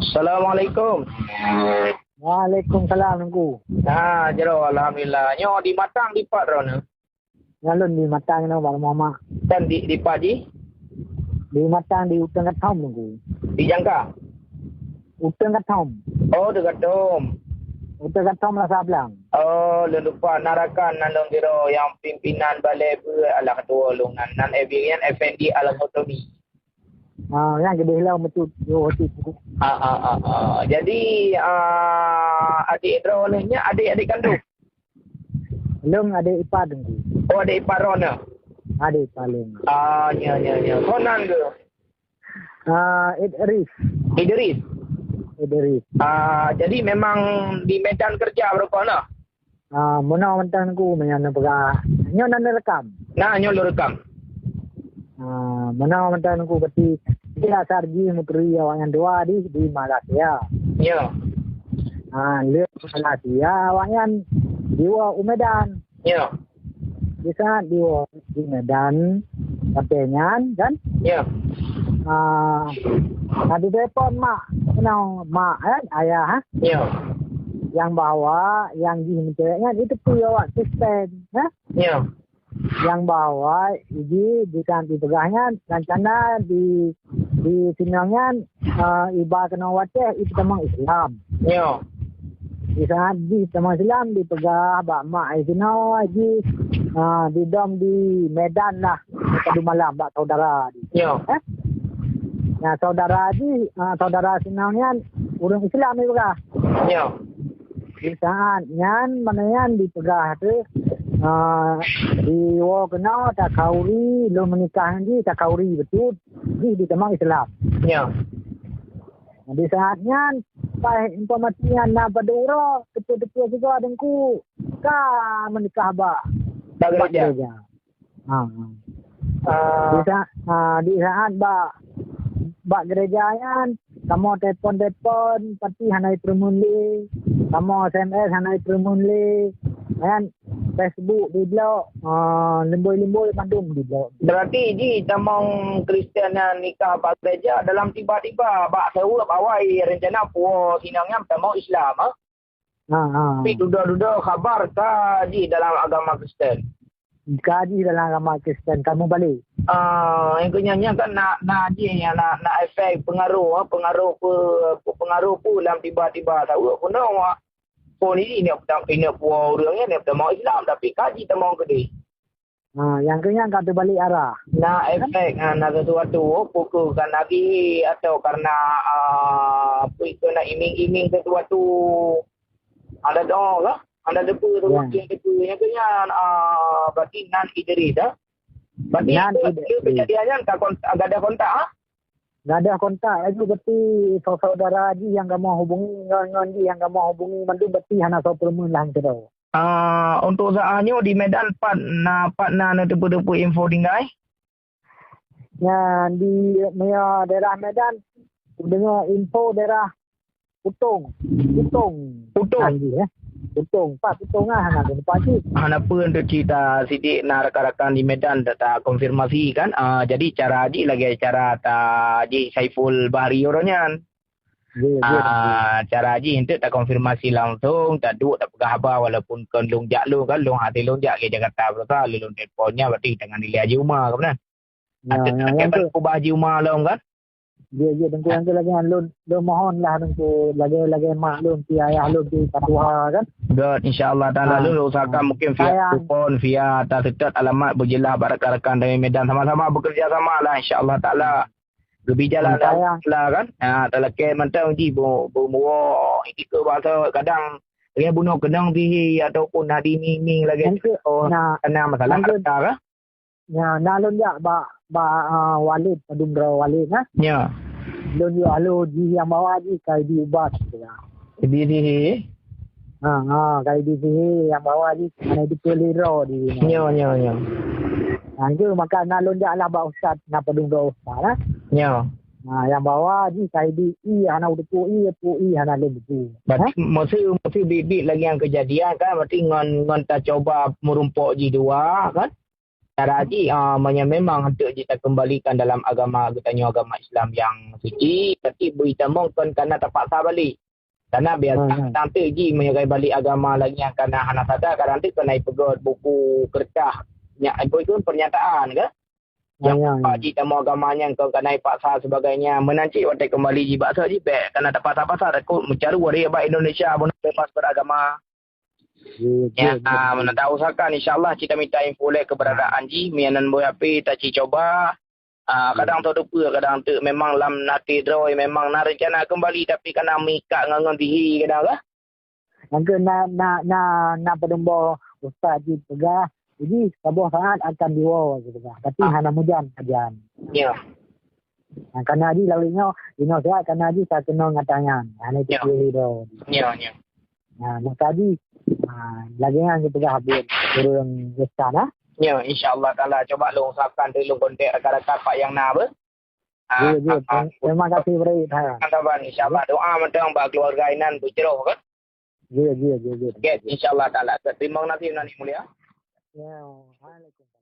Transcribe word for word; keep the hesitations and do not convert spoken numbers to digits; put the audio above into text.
Assalamualaikum. Waalaikumsalam, Teungku. Ha, jero, alhamdulillah. Nyoe di Matang dipat droeneuh? Nyan lôn di Matang nyoe, Bang Muhammad. Kan di, dipat jih? Di Matang di Uteung Kathom, Teungku. Di Jangka? Uteung Kathom. Oh, Uteung Kathom. Uteung Kathom Rasa Blang. Oh, lôn lupa na rakan nan lôn sidroe nyang pimpinan balai beuet, alah, ketua lôn nan, nan Ebi nyan Effendi Al-Ghotoni. Ah, nyan keudeh lom beutôi, yo, beutôi. Ah, ah, ah, ah. Jadi, ah, adik droeneuh nyan adik-adik kandong? Lôn adik ipar Teungku. Oh, adik ipar droeneuh? Adik ipar lôn. Ah, nya, nya, nya. Soe nan geuh? Ah, Idris. Idris? Idris. Ah, jadi memang di Medan kerja baroe nyoe? Ah, meunoe mantong Teungku, meunyoe neupeugah. Nyoe na neurekam? Na, nyoe lôn rekam. Ah, meunoe mantong Teungku, berarti dia asar jih meuturi awaknyan dua di, di Malaysia. Ya. Ah, lé Malaysia awaknyan jiwoe u Medan. Ya. Di saat jiwoe di Medan, watèe nyan kan? Ya. Ah, na ditelepon mak, keunoe mak, eh, ayah, eh? Ya. Nyang bahwa nyang jih meucewek nyan itu peue awak Kristen, eh? Ya. Nyang bahwa jih bukan dipeugah nyan, rencana di, di sinong nyan, eh, iba keunoe watèe, itu tamong Islam. Ya. Di saat jih tamong Islam, dipeugah bak mak ai sinoe jih, ah, didom di Medan lah, padum malam bak saudara jih. Ya. Eh? Nah, saudara jih, ah, saudara sinong nyan ureueng Islam dipeugah. Ya. Di saat nyan, mana nyan dipeugah tu, ah, diwoe keunoe takhauri, lôn meunikah ngon jih takhauri beutôi, jih ditamong Islam. Ya. Di saat nyan, paih informasi nyan na padum uroe, teupeu-teupeu sigoe Teungku ka meunikah bak, bak gereja. Ha. Ah. Di sa-, ha, di saat bak, bak gereja nyan, kamoe telepon-telepon, pasti hana jiteurimong lé. Kamoe S M S hana jiteurimong lé. Kan? Facebook diblok, ah, limbôi-limbôi mandum diblok. Berarti jih tamong Kristen nyang nikah bak gereja dalam tiba-tiba, bak seuheueb awai rencana puwoe sinong nyan tamong Islam, ha? Ha, ha. Tapi dudoe-dudoe khabar ka jih dalam agama Kristen. Ka jih dalam agama Kristen, ka meubalek. Ah, nyang keu nyan, nyan kan na, na jih nyang na, na efek pengaruh, ha, pengaruh pe-, pengaruh peue lam tiba-tiba seuheueb bunoe, ha. Phôn ini, ini, ini puwoe ureueng nyan, ini tamong Islam, tapi ka jih tamong keudeh. Ha, nyang keu nyan ka teubalek arah. Na efek, ha, na sesuatu, oh, pukul kan lagi atau karena, ah, apa itu, na iming-iming sesuatu. Ada doa lah, ada debu tu, ya. Yang debu yang tu nyan, ah, berarti nan Idris, ah. Berarti nan itu, Idris. Itu kejadian nyan ka kont-, gadah kontak, ah? Gadah kontak laju, berarti saudara jih nyang kamoe hubungi ngon, ngon jih nyang kamoe hubungi mandum berarti hana soe peurumeun lah keudroe. Ah, untuk saat nyoe di Medan pat na, pat na neuteupeu-teupeu info tinggai? Nyan di, meunyoe daerah Medan, kudeungoe info daerah Putong. Putong. Putong. Nah, iya, eh. Putong. Pat Putong ah, hana lupa cit. Hana peue untuk cerita sidik na rakan-rakan di Medan ta, ta konfirmasi kan. Ah, jadi cara jih lagèe cara ta jih Saiful Bahri uroe nyan. Ya, ya. Ah, cara jih untuk ta konfirmasi langsung, ta duek ta peugah haba walaupun kon lôn jak lôn kan, lôn hase lôn jak ke Jakarta beurata, lôn telepon nyan berarti tangan dilèe Haji Uma kan. Ya, ada ya, tak yang tu. Ubah Haji Uma lom kan? Ya, ya, Teungku, yang tu lagi lôn, lôn mohon lah Teungku, lagi, lagi mak lôn, si ayah lôn, si patuha kan. Good, insya-Allah taala. Ha. Lôn usahakan mungkin via telepon, via ta seutôt alamat beujeulaih bak rakan-rakan dari Medan sama-sama bekerja sama lah insya-Allah taala. Geubri jalan lah kan. Ha, talakèe mantong jih bu-, bu-, buwoe, itu bahasa kadang dia bunoe keunong sihé ataupun na diiming-iming lagèe, oh, na, kena masalah harta kah? Ya, na lôn jak bak, bak, ah, Walid, padum droe Walid, nah. Ya. Lôn yue aloe jih nyang bawa jih ka diubat, ya. Di sihé? Ha, ha, ka di sihé nyang bawa jih, hana dipeuleuro di. Ya, ya, ya. Ha, itu maka na lôn jak lah bak ustaz, na padum droe ustaz, nah. Ya. Ha, nyang bawa jih ka di i hana uteupeue i, peue i hana lôn teupeue. Berarti, ha? Maksud, maksud biet-biet lagèe nyang kejadian kan, berarti ngon, ngon tacoba meurumpok jih dua kan? Cara jih, ah, meunyoe memang hanteuk jih takeumbalikan dalam agama geutanyoe, agama Islam nyang suci, tapi beuitamong kon kana tapaksa balik. Kana biasa, hmm, hmm, tantu jih meunyoe kai balik agama lagi nyang kana hana sadar, kadang tu keuneuk peugöt buku, keureutah, nyak boh itu pernyataan ke? Nyang, ya, ya, ya, jih tamu agama nyang kon kana paksa sebagainya. Meunan cit watèe keumbali jih bak soe jih bèk kana tapaksa-paksa, takot meucaru waréh bak Indonesia, bunoe bebas beragama. Ya, ya, ya, ya, meunan ta usahakan, insya Allah, kita minta info lé keberadaan jih, meunan boh api ta ci coba. Ah, kadang, hmm, teupeue, kadang tu memang lam até droe memang na rencana keumbali, tapi kana meuikat ngon, ngon tihi kadang lah. Nyang keu na, na, na, na peudeueng boh ustaz jih peugah, jadi saboh saat akan diwoe, geupeugah. Tapi, ah, hana meujan sajan. Ya. Nah, kana jih lalu nyoe, inoe siat kana jih takeunoe ngon tangan. Hana, ya, itu pilih droe. Ya, ya. Nah, maka jih, ah, lagèe nyan geupeugah buet ureueng ustaz, ah. Ya, insya Allah taala, coba lôn usahakan dulu lôn kontak rakan-rakan Pak nyang na beuh. Ah, ya, ya. Ah, ah. Terima kasih, Bro. Ha. Saban, insya Allah. Doa mantong bak keluarga inan beujroh kan? Ya, ya, ya, ya. Oke, insya Allah taala. Terima kasih, Nani Mulia. Ya, waalaikumsalam.